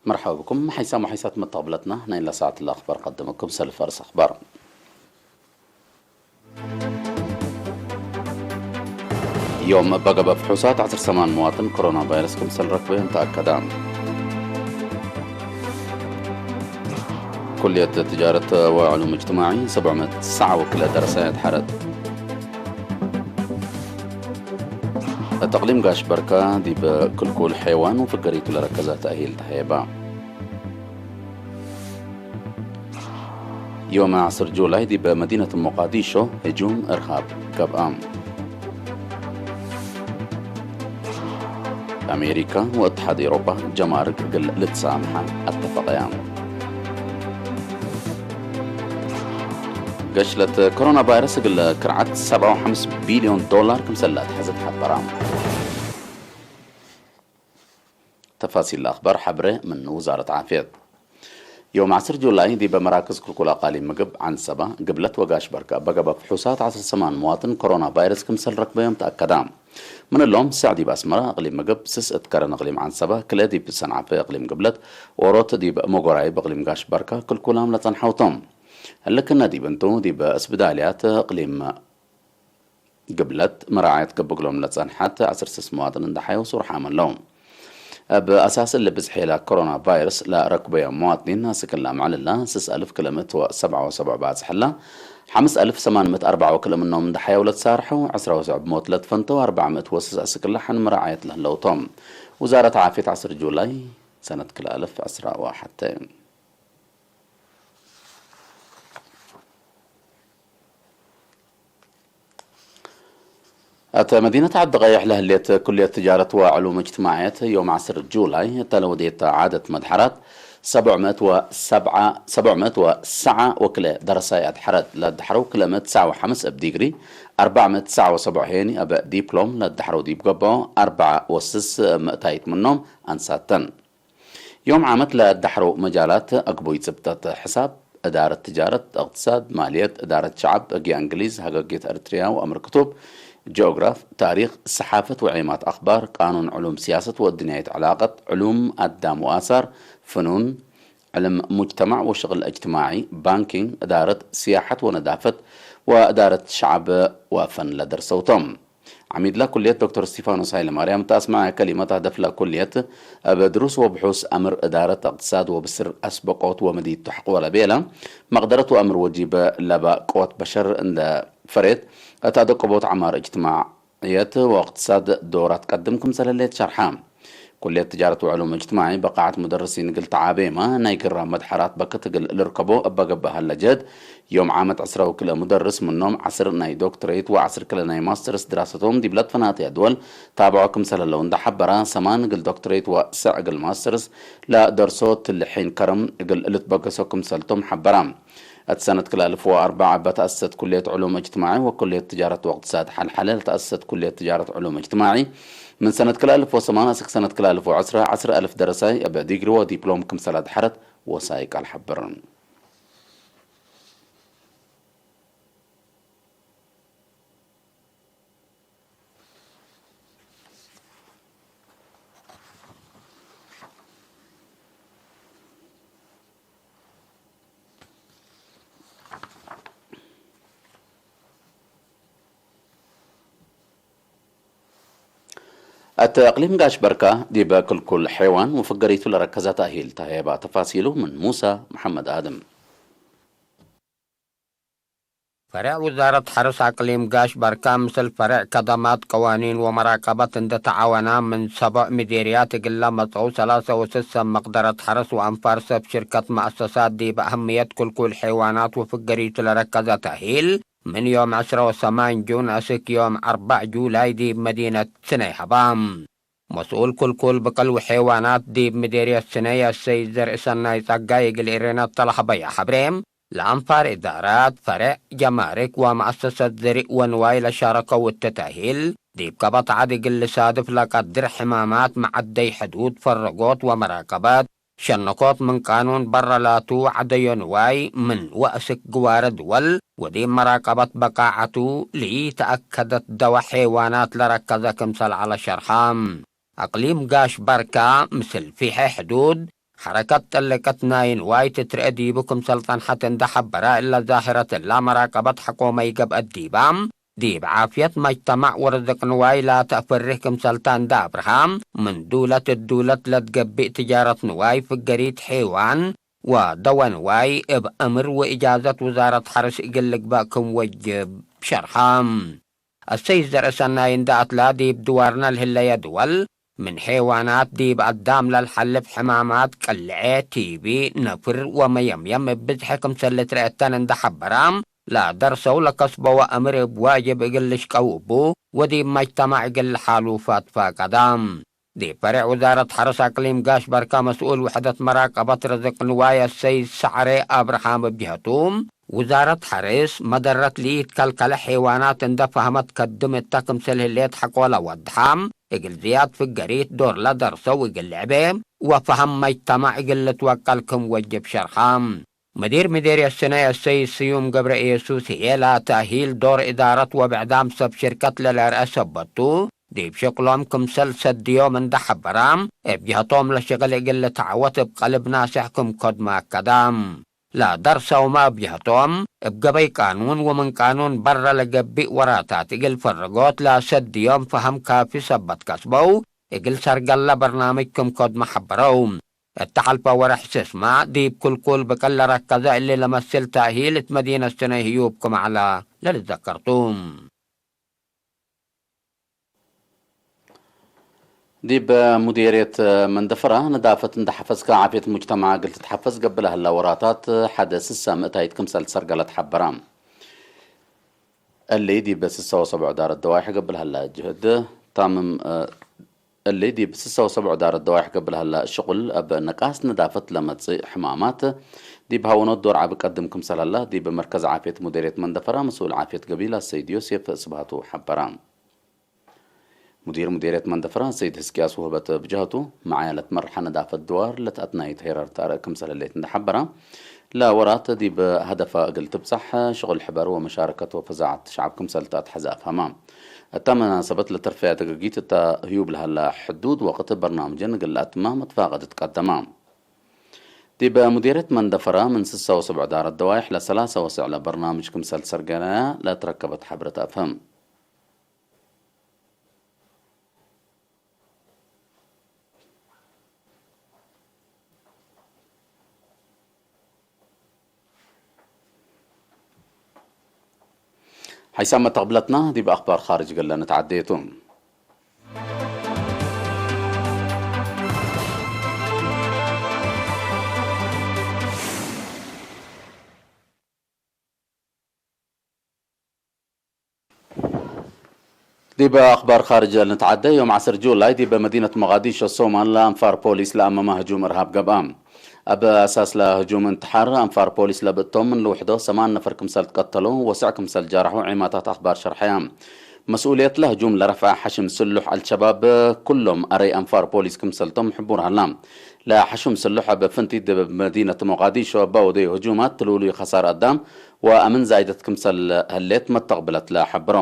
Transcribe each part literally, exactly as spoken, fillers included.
መርሐባ ብኩም ሐይሳም ወሐይሳት መተቅብለትና፣ ናይ ለሰዓት ለአኽባር ቀድመኩም ሰልፍ አርስ አኽባር። ዮም እበ ገብአ ፍሑሳት ዐስር ሰማን መዋጥን ኮሮና ቫይረስ ክምሰል ረክበዮም ተአከደ። ኩልየት ትጃረት ወዕሉም እጅትማዒ ሰብዕ ምእት ሰዓ ወክልኤ ደረሳያት ሐረት። እት እቅሊም ጋሽ በርካ ዲብ ክልኩል ሐይዋን ወፍገሪቱ ለረከዘ ተእሂል ተሀየበ። ዮም ዐስር ጁላይ ዲብ መዲነት ሞቃዲሾ ህጁም እርሃብ ገብአ። አሜሪካ ወእትሓድ ኤውሮጳ ጀማርክ እግል ልትሳምሐ አተፈቀያ። ገሽለት ኮሮና ቫይረስ እግል ክርዓት ሰብዓ ወሐምስ ቢልዮን ዶላር ክምሰል ለአትሐዘት ሐበራ። ተፋሲል ለአኽባር ሐብሬ ምን ውዛረት ዓፍየት። ዮም ዐስር ጁላይ ዲበ መራክዝ ክልኩል አቃሊም ምግብ ዐንሰበ፣ ግብለት ወጋሽ በርከ እበ ገብአ ፍሑሳት ዐስር ሰማን መዋጥን ኮሮና ቫይረስ ክምሰል ረክበዮም ተአከደ። ምን እሎም ሰዕ ዲብ አስመረ እቅሊም ምግብ፣ ስስ እት ከረን እቅሊም ዐንሰበ፣ ክልኤ ዲብ ሰንዓፈ እቅሊም ግብለት፣ ዎሮት ዲብ መጎራይብ እቅሊም ጋሽ በርከ ክልኩላም ለጸንሐው ቶም። እሊ ክነ ዲብ እንቱ ዲብ እስብዳልያት እቅሊም ግብለት መራዐየት ገብእ እግሎም ለጸንሐት ዐስር ስስ መዋጥን እንደ ሐየው ሱር ሓመለው። እብ አሳስ እሊ ብዝሕ ሄላ ኮሮና ቫይረስ ለረክበዮም መዋጥኒን አስክ እለ አምዕል እለ፣ ስስ አልፍ ክልኤ ምእት ወሰብዓ ወሰቡዕ ባጽሕ እለ፣ ሐምስ አልፍ ሰማን ምእት አርበዕ ወክልኤ ምኖም እንደ ሐየው ለትሳርሐው፣ ዐስራ ወሰብዕ ብሞት ለትፈንተው፣ አርበዕ ምእት ወስስ አስክ እለ ሐን መራዐየት ለህለው ቶም። ውዛረት ዓፍየት ዐስር ጁላይ ሰነት ክልኤ አልፍ ዐስራ ወሐተ። እት መዲነት ዐዲ ቀይሕ ለህሌት ኩልየት ትጃረት ወዕሉም እጅትማዕየት፣ ዮም ዐስር ጁላይ እተ ለወዴት ዓደት መድሐራት፣ ሰብዕ ምእት ወሰብዓ፣ ሰብዕ ምእት ወሰዓ ወክልኤ ደረሳይ አድሐረት። ለአድሐረው ክልኤ ምእት ሰዓ ወሐምስ እብ ዲግሪ፣ አርበዕ ምእት ሰዓ ወሰቡዕ ሄኒ እብ ዲፕሎም ለአድሐረው ዲብ ገብኦ፣ አርበዓ ወስስ ምእታይት ምኖም አንሳተን። ዮም ዓመት ለአዳሕረው መጃላት አግቡይ ጽብጠት፣ ሕሳብ፣ እዳረት ትጃረት፣ እቅትሳድ፣ ማልየት፣ እዳረት ሸዐብ፣ እግያ እንግሊዝ፣ ሀገግየት ኤርትርያ ወአምር ክቱብ፣ ጂኦግራፍ፣ ታሪክ፣ ሰሓፈት ወዔማት አክባር፣ ቃኑን፣ ዕሉም ሲያሰት ወእድንያይት ዕላቀት፣ ዕሉም አዳም ወአሳር፣ ፍኑን፣ ዕልም ሙጅተማዕ ወሽቅል እጅትማዒ፣ ባንኪንግ፣ እዳረት ስያሐት ወነዳፈት ወእዳረት ሸዐብ ወፈን ለደርሰው ቶም። ዐሚድለ ኩልየት ዶክተር እስቲፋኖስ ሀይለማርያም እት አስመዐ ከሊመት፣ ሀደፍለ ኩልየት እብ ድሩስ ወብሑስ አምር እዳረት እቅትሳድ ወብስር አስበቆት ወመዲት ቱ ሐቅ ወለቤለ መቅደረት ወአምር ወጂብ ለበ ቅወት በሸር እንደ ፈሬት እት አደቀቦት ዐማር እጅትማዕየት ወእቅትሳድ ዶራት ቀድም ክምሰል ህሌት ሸርሐ። ኩልየት ትጃረት ወዕሉም እጅትማዒ በቃዐት ሙደርሲን እግል ተዓቤመ ናይ ግራም መድሐራት በክት እግል ልርከቦ እበ ገብእ ሀለ ጀህድ፣ ዮም ዓመት ዐስራ ወክልኤ ሙደርስ ምኖም ዐስር ናይ ዶክትሬት ወዐስር ክልኤ ናይ ማስተርስ ድራሰቶም ዲብ ለትፈናተየ ድወል ታብዖ ክምሰል ህለው እንደ ሐበራ፣ ሰማን እግል ዶክትሬት ወሰዕ እግል ማስተርስ ለደርሶ ትልሒን ከርም እግል ልትበገሶ ክምሰልቶም ሐበራ። እት ሰነት ክልኤ አልፍ ወአርበዕ እበ ተአሰሰት ኩልየት ዕሉም እጅትማዒ ወኩልየት ትጃረት ወእቅትሳድ ሐልሐለ ለተአሰሰት ኩልየት ትጃረት ዕሉም እጅትማዒ፣ ምን ሰነት ክልኤ አልፍ ወሰማን አስክ ሰነት ክልኤ አልፍ ወዐስረ፣ ዐስር አልፍ ደረሳይ እብ ዲግሪ ወዲፕሎም ክምሰል አድሐረት ወሳይቅ አልሐብር። እት እቅሊም ጋሽ በርካ ዲብ ክልኩል ሐይዋን ወፍገሪቱ ለረከዘ ተእሂል ተሀየባ። ተፋሲሉ ምን ሙሳ መሐመድ አድም። ፈሬዕ ውዛረት ሐርስ አቅሊም ጋሽ በርካ ምስል ፈሬዕ ከደማት ቀዋኒን ወመራቀበት እንደ ተዓወና፣ ምን ሰቦዕ ምዴርያት እግለ መጽአው ሰላሰ ወስሰ መቅደረት ሐርስ ወአንፋር ሰብ ሽርከት መአሰሳት ዲብ አህምየት ክልኩል ሐይዋናት ወፍገሪቱ ለረከዘ ተእሂል፣ ምን ዮም ዐስረ ወሰማን ጁን አስክ ዮም አርበዕ ጁላይ ዲብ መዲነት ስነይ ሀባ። መስኡል ክልኩል ብቅል ወሐይዋናት ዲብ ምዴርየት ስነይ አሰይድ ዘርኢሰናይ ጸጋይ እግል ኤሬና እተ ለሀበየ ሐብሬ፣ ለአንፋር እዳራት፣ ፈሬዕ ጀማርክ ወመአሰሰት ዘርእ ወንዋይ ለሻረከው እተ ተእሂል፣ ዲብ ከበጥ ዐድ እግል ልሳድፍ ለቀድር ሕማማት መዐደይ ሕዱድ፣ ፈረጎት ወመራቀበት፣ ሸነኮት ምን ቃኑን በረ ላቱ ዐደዮ ንዋይ ምን ወአስክ ግዋረ ድወል ወዲብ መራቀበት በቃዐቱ ለኢተአከደት ደወ ሐይዋናት ለረከዘ ክምሰል ዐለ ሸርሐ። አቅሊም ጋሽ በርካ ምስል ፊሐ ሕዱድ ሐረከት ጥልቀት ናይ ንዋይ ትትርኤ ዲቡ ክምሰል ጸንሐት እንዴ ሐበረ፣ እለ ዛህረት እላ መራቀበት ሐቆመ ይገብአት ዲባ፣ ዲብ ዓፍየት መጅተማዕ ወርዝቅ ንዋይ ላተአፈርህ ክምሰልተ እንዴ አብርሃ፣ ምን ዱለት እት ዱለት ለትገብእ ትጃረት ንዋይ፣ ፍገሪት ሔዋን ወደወ ንዋይ እብ አምር ወእጃዘት ውዛረት ሐርስ እግል ልግበእ ክም ወጅብ ሸርሐ። አሰይድ ዘርአሰናይ እንዴ አትላ፣ ዲብ ድዋርነ ለህለየ ድወል፣ ምን ሔዋናት ዲብ አዳም ለልሐልፍ ሕማማት ቀልዔ፣ ቲቢ፣ ነፍር ወመየምየም እብ ብዝሒ ክምሰል ልትረኤተን እንዴ ሐበራ፣ ለደርሰው ለከስበወ አምር እብ ዋጅብ እግል ልሽቀው እቡ ወዲብ መጅተማዕ እግል ለሓሉፈ አትፋቀዳ። ዲብ ፈሬዕ ውዛረት ሐርስ አቅሊም ጋሽ በርከ መስኡል ውሕደት መራቀበት ርዝቅ ንዋይ አሰይድ ሰዕሬ አብርሃም እብ ጀህቱ፣ ውዛረት ሐርስ መደረት ለኢትከልከለ ሔዋናት እንዴ ፈሀመት ከድም እተ ክምሰል ህሌት ሐቆ ለወድሐ፣ እግል ዝያድ ፍገሪት ዶር ለደርሰው እግል ልዕቤ ወፈሀም መጅተማዕ እግል ልትወቀል ክም ወጅብ ሸርሐ። ምዲር ምዴርየት ስነ አሰይድ ስዩም ገብረ ኢየሱስ ህዬ፣ ለተእሂል ዶር እዳረት ወብዕዳም ሰብ ሽርከት ለለርአ ሰበት ቱ፣ ዲብ ሽቅሎም ክምሰል ሰድዮም እንዴ ሐበራ፣ እብ ጀህቶም ለሽቅል እግል ልትዐወት እብ ቀልብ ናሴሕ ክም ከድመ አከዳ። ለደርሰውመ እብ ጀህቶም፣ እብ ገበይ ቃኑን ወምን ቃኑን በረ ለገብእ ወራታት እግል ፈርጎት ለሰድዮም ፈሀም ካፊ ሰበት ከስበው፣ እግል ሰርገለ በርናምጅ ክም ከድመ ሐበረው። እተ ሐልፈ ወርሕ ስስመ፣ ዲብ ክልኩል ብቅል ለረከዘ እሊ ለመስል ተእሂል እት መዲነት ስነ ህዩብ ክም ዐለ ለልትዘከር ቱ። ዲብ ሙዴርየት መንደፈራ፣ ነዳፈት እንዴ ሐፈዝከ ዓፍየት ሙጅተማዕ እግል ትትሐፈዝ ገብእ ለሀላ ወራታት፣ ሐደ ስሰ ምእታይት ክምሰል ሰርገለት ሐበራ። እሊ ዲብ ስሰ ወሰብዑ ዳረት ደዋይሕ ገብእ ለሀላ ጅህድ ታምም፣ እሊ ዲብ ስሰ ወሰብዑ ዳረት ደዋይሕ ገብእ ለሀላ ሽቁል፣ እብ ንቃስ ነዳፈት ለመጽእ ሕማማት፣ ዲብ ሀወኖት ዶር ዐቢ ቀድም ክምሰል ሀላ፣ ዲብ መርከዝ ዓፍየት ሙዴርየት መንደፈራ መስኡል ዓፍየት ገቢል አሰይድ ዮሴፍ ስብሃቱ ሐበራ። ሙዲር ሙዴርየት መንደፈራ ሰይድ ህዝቅያስ ውህበት ብጀህቱ፣ መዓያ ለትመርሐ ነዳፈት ድዋር ለተአትናይት ሄረርት አርእ ክምሰል ህሌት እንዴ ሐበራ፣ ለወራት ዲብ ሀደፋ እግል ትብጸሕ ሽቁል ሕበር ወመሻረከት ወፈዛዐት ሸዐብ ክምሰል ተአትሐዘ አፍሀማ። እተ መናሰበት ለትርፈያ ደገጊት እተ ህዩብ ለሀላ ሕዱድ ወቅት በርናምጅን እግል ለአትማም እትፋቀድ ትቀደማ። ዲብ ሙዴርየት መንደፈራ ምን ስሰ ወሰብዑ ዳረት ደዋይሕ ለሰላሰ ወስዕ ለበርናምጅ ክምሰል ሰርገለያ ለትረከበት ሐብረት አፍህም። ሐይሳም መተቅብለትና ዲብ አክባር ካርጅ ገለ ንትዓዴ ቱ። ዲብ አክባር ካርጅ ለንትዓደ፣ ዮም ዐስር ጁላይ ዲብ መዲነት ሞቃዲሾ ሶማል ለአንፋር ፖሊስ ለአመመ ህጁም እርሃብ ገብአ። እብ አሳስ ለህጁም እንትሓር አንፋር ፖሊስ ለብእቶም ምን ልውሕዶ ሰማን ነፈር ክምሰል ትቀተሉ ወስዕ ክምሰል ጃርሑ ዒማታት አክባር ሸርሐያ። መስኡልየት ለህጁም ለረፍዐ ሐሽም ስሉሕ አልሸባብ ኩሎም አረይ አንፋር ፖሊስ ክምሰልቶም ሕቡር ሀላ። ለሐሹም ስሉሕ እብ ፍንቲት ዲብ መዲነት ሞቃዲሾ እበ ወደዩ ህጁማት ትሉሉይ ከሳር አዳም ወአምን ዛይደት ክምሰል ህሌት መተቅብለት ለሐብሮ።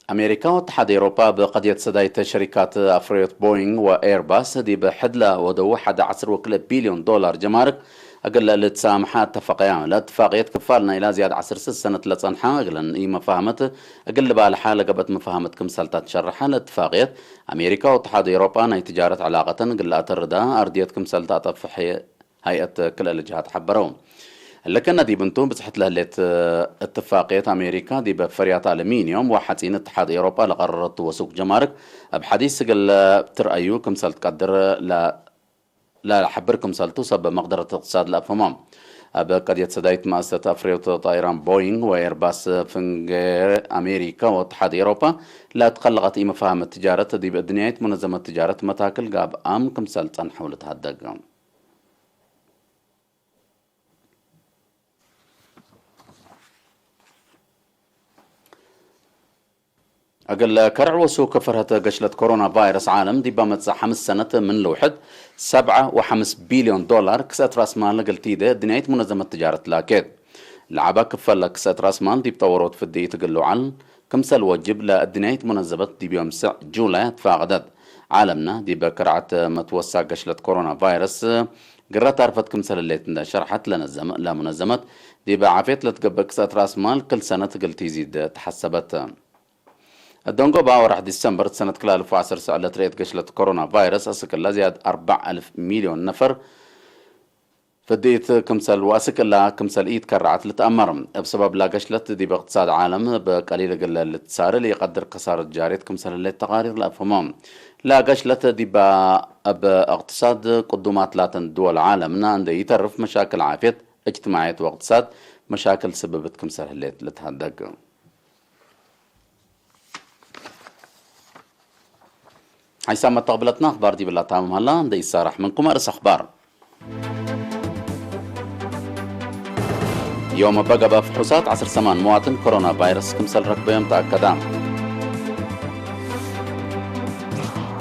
አሜሪካ ወእትሓድ ኤውሮጳ እብ ቀድየት ሰዳይት ሸሪካት አፍረዮት ቦይንግ ወኤርባስ ዲብ ሕድ ለወደዉ ሐድ ዐስር ወክልኤ ቢልዮን ዶላር ጀማርክ እግል ልትሳምሐ አተፈቀያ። ለእትፋቅየት ክፋል ናይላ ዝያድ ዐስር ሰነት ለጸንሐ እግለን ኢመፋህመት እግል ልባልሐ ለገብአት መፋህመት ክምሰልታ ትሸረሐ። ለእትፋቅየት አሜሪካ ወእትሓድ ኤውሮጳ ናይ ትጃረት ዕላቀተን እግል ለአተርዳ አርድየት ክምሰልታ አጠፍሐ። ሀይአት ክልኤ ጅሃት ሐበረው። እለ ከነ ዲብ እንቱ፣ ብጽሕት ለህሌት እትፋቅየት አሜሪካ ዲብ ፈርያት አለሚንዮም ወሐጺን እትሓድ ኤውሮጳ ለቀረረቱ ወሱቅ ጀማርክ እብ ሐዲስ እግል ትርአዩ ክምሰል ትቀድር ለ-፣ ለሐብር ክምሰልቱ ሰብ መቅደረት እቅትሳድ ለአፍህሞ። እብ ቀድየት ሰዳይት መአሰሰት አፍሬውት ጣይራን ቦይንግ ወኤርባስ ፍንጌ አሜሪካ ወእትሓድ ኤውሮጳ ለትከለቀት ኢመፋህመት ትጃረት ዲብ እድንያይት ሙነዘመት ትጃረት መታክል ጋብአም ክምሰል ጸንሐው ልትሀደግ። እግል ከርዕ ወሱክ ፈርሀት ገሽለት ኮሮና ቫይረስ ዓለም ዲብ መጽእ ሐምስ ሰነት ምን ልውሕድ ሰብዐ ወሐምስ ቢልዮን ዶላር ክስአት ራስ ማል እግል ቲደ እድንያይት ሙነዘመት ትጃረት ላኬት። ለዐበ ክፈል ለክሰእት ራስ ማል ዲብ ጠወሮት ፍድኢት እግል ልውዓል ክምሰል ወጅብ ለእድንያይት ሙነዘመት ዲብ ዮም ስዕ ጁላይ አትፋቀደት። ዓለምና ዲበ ክርዓት መትወሳክ ገሽለት ኮሮና ቫይረስ ግረ ታርፈት ክምሰል ህሌት እንደ ሸርሐት ለነዘመ-፣ ለሙነዘመት ዲበ ዓፍየት ለትገብእ ክሰእት ራስ ማል ክል ሰነት እግል ቲዚድ ተሐሰበት። እደንጎባ ወርሕ ዲሰምበር ሰነት ክልኤ አልፍ ወዐሰርተ ሰዕ ለትረኤት ገሽለት ኮሮና ቫይረስ አስክ እለ ዝያድ አርበዕ አልፍ ሚልዮን ነፈር ፍድኢት ክምሰል ወአስክ እላ ክምሰል ኢትከረዐት ልትአመር። እብ ሰበብ ላገሽለት ዲብ እቅትሳድ ዓለም እብ ቀሊል እግል ልትሳሪ ለኢቀድር ከሳረት ጃርየት ክምሰል ህሌት ተቃሪር ለአፍህሞ። ላገሽለት ዲበ እብ እቅትሳድ ቅዱማት ላተን ድወል ዓለምና እንደ ኢተርፍ መሻክል ዓፍየት እጅትማዕየት ወእቅትሳድ መሻክል ስብብት ክምሰል ህሌት ልትሀደግ። ሓይሳም መተቅብለትና አኽባር ዲብላ ታምም ሀላ፣ እንደ ኢሳራሕ ምንኩም አርእስ አኽባር። ዮም እበ ገብአ ፍሑሳት ዐስር ሰማን መዋጥን ኮሮና ቫይረስ ክምሰል ረክበዮም ተአከዳ።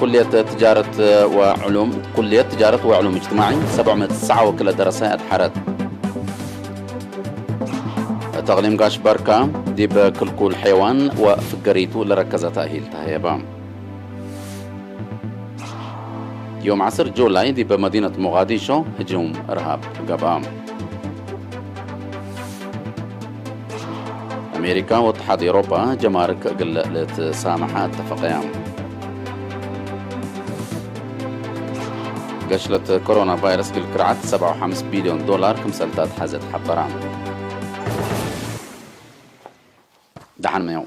ኩልየት ትጃረት ወዕሉም፣ ኩልየት ትጃረት ወዕሉም እጅትማዒ ሰብዕ ምእት ሰዓ ወክልኤ ደረሳይ አድሐረት። እት እቅሊም ጋሽ በርካ፣ ዲብ ክልኩል ሐይዋን ወፍገሪቱ ለረከዘ ተእሂል ተሀየበ። ዮም ዐስር ጁላይ፣ ዲብ መዲነት ሞቃዲሾ ህጁም እርሃብ ገብአ። አሜሪካ ወእትሓድ ኤውሮጳ ጀማርክ እግል ልትሳመሐ አተፈቀያ። ገሽለት ኮሮና ቫይረስ እግል ክርዓት ሰብዓ ወሐምስ ቢልዮን ዶላር ክምሰል ተአትሐዘት ሐበራ። ደሐን መየው።